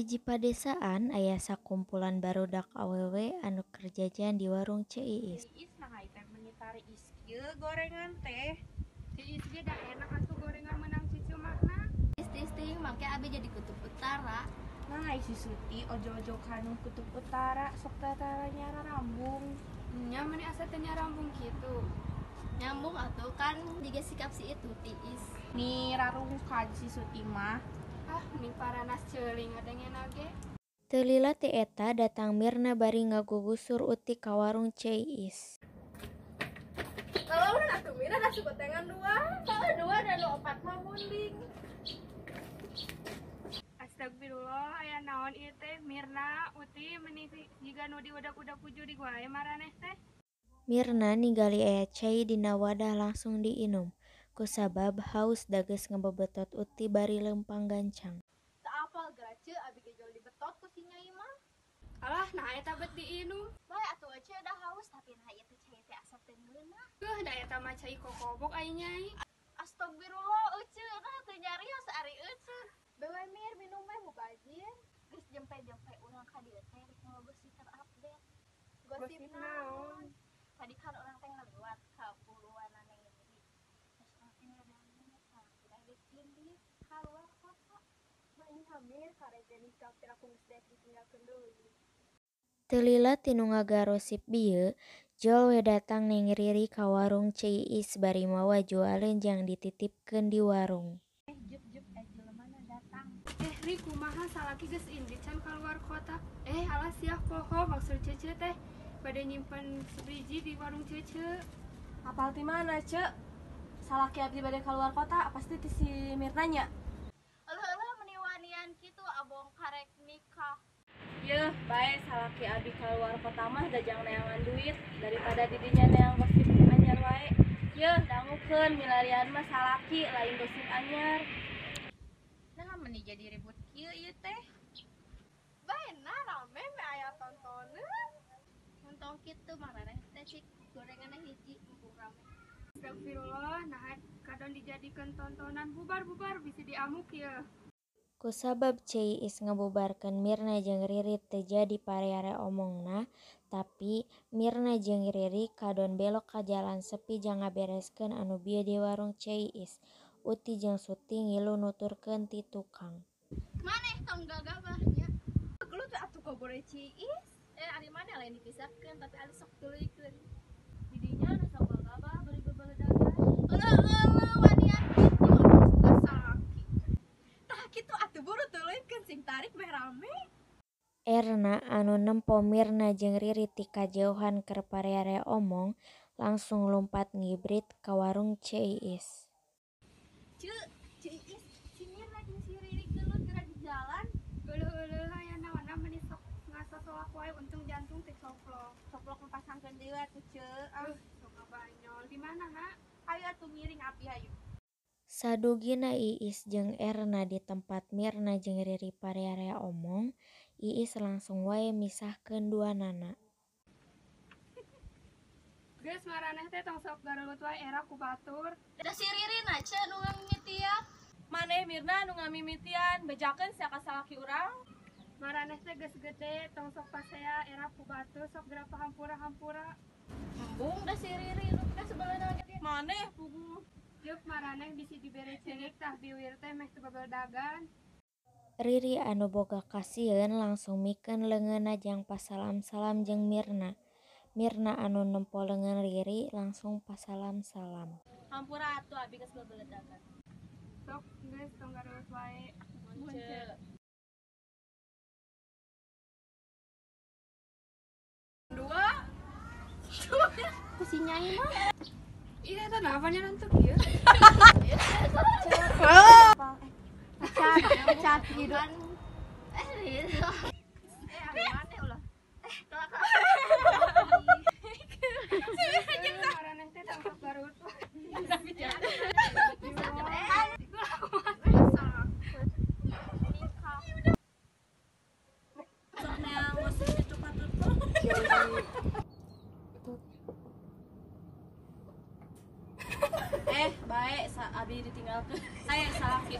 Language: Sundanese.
hiji padesaan aya sakumpulan barudak awewe anu keur jajan di warung Ceu Iis. Iis nah teh meuni tari is kieu gorengan teh. Ceu Iis ge da enak atuh gorengan menang cucu makna. Iis teuing make abi jadi kutub utara. Nah si Suti ojo-ojo kanu kutub utara sok tara nyarambung. Nya meuni asa teu nyarambung kitu. Nyambung atuh kan jiga sikap si itu Tiis. Nih rarungkad si Suti mah. Ah, meni paranas ceuling ngadengena ge. Teu lila ti eta datang Mirna bari ngagugusur Uti ka warung Ceu Iis. Kalau udah atuh Mirna da sugotengan dua. Kalau dua dan opat mah munding. Astagfirullah, aya naon ieu teh Mirna, Uti meni jiga nu diudak-udak ku jurig wae maraneh teh. Mirna ningali aya cai dina wadah langsung diinum. Kusabab haus da geus ngabebetot Uti bari leumpang gancang. Teu apal geura ceu abi ge jol dibetot ku si Nyai mah. Alah, nah eta bet diinum. Bae atuh ceu da haus tapi nah ieu teh cai teh asa teu ngeunah. Heuh, da eta mah cai kokobok ai Nyai. Astagfirullah euceu nah teu nyarios ari euceu. Bewe mir minum we mubazir. Geus jempe-jempe urang ka dieu teh rek gosip terupdate. Gosip naon? Tadi kan urang teh ngaliwat ka puluhan Neng Riri. Terus urang teh ngadangu salakina geus indit kaluar kota. Mah Mir karek nikah piraku geus daek ditinggalkeun deui. Teu lila tinu ngagarosip bieu, jol we datang Neng Riri ka warung Ceu Iis bari mawa jualeun jang dititipkeun di warung. Jup-jup jelemana datang. Ri kumaha salaki geus indit can kaluar kota. Alah sia poho maksud Cece teh bade nyimpen sebriji di warung Cece. Apal ti mana, Ceu? Salaki abdi bade kaluar kota pasti ti si Mirna nya. Eueuh meuni wanian kitu abong karek nikah. Yeuh, bae salaki abdi kaluar kota mah da jang neangan duit daripada didinya neang gosip anyar wae. Yeuh, dangukeun milarian mah salaki lain gosip anyar. Nah, meni jadi ribut kieu ieu teh. Bae na rame me aya tontoneun. Untung kitu maraneh teh cik gorenganna hiji mumpung rame. Astagfirullah, nah kadon dijadikeun tontonan bubar-bubar bisa diamuk ye. Kusabab Ceu Iis ngabubarkeun Mirna jeung Riri teu jadi pare-are omongna, tapi Mirna jeung Riri kadon belok ka jalan sepi jang ngabereskeun anu bieu di warung Ceu Iis. Uti jeung Suti ngilu nuturkeun ti tukang. Maneh tong gagabah nya. Gelut atuh kobore Ceu Iis. Ari maneh lain dipisahkeun tapi ari sok tuluykeun. Didinya nu sok gagabah bari bebeledagan. Eueuh wanian kitu abong suka salaki. Tah kitu atuh buru tuluykeun sing tarik meh rame. Erna anu nempo Mirna jeung Riri ti kajauhan keur pare-are omong langsung lumpat ngibrit ka warung Ceu Iis. Ceu, Ceu Iis, si Mirna jeung si Riri gelut geura di jalan. Euleuh-euleuh aya naonna meuni sok ngasosolak wae untung jantung teh coplok. Coplok mapasangkeun deui atuh Ceu. Ah, sok ngabanyol di mana, Ha? Hayu atuh ngiring abdi hayu. Sadugina Iis jeung Erna di tempat Mirna jeung Riri pare-are omong, Iis langsung wae misahkeun duanana. Geus maraneh teh tong sok garelut wae era ku batur. Da si Riri na ceu nu ngamimitian. Maneh Mirna nu ngamimitian, bejakeun sia ka salaki urang. Maraneh teh geus gede tong sok pasea era ku batur sok geura pahampura-hampura. Embung da si Riri nu ka sebeleuna ge. Maneh puguh. Yeuk maraneh bisi dibere cengek tah biwir teh meh teu babeledagan. Riri anu boga kasieun langsung mikeun leungeunna jang pasalam-salam jeung Mirna. Mirna anu nempo leungeun Riri langsung pasalam-salam. Hampura atuh abi geus babeledagan. Sok geus tong gareut wae. Mun Ceu. Dua. Ku si Nyai mah. Ih, eta naon nya nantuk ieu? Pecat gitu. Riri. Ari maneh ulah. Maraneh teh tong sok gareut wae. Sok neang gosip cucu patut. Bae sa abi ditinggalkeun. Saya salaki.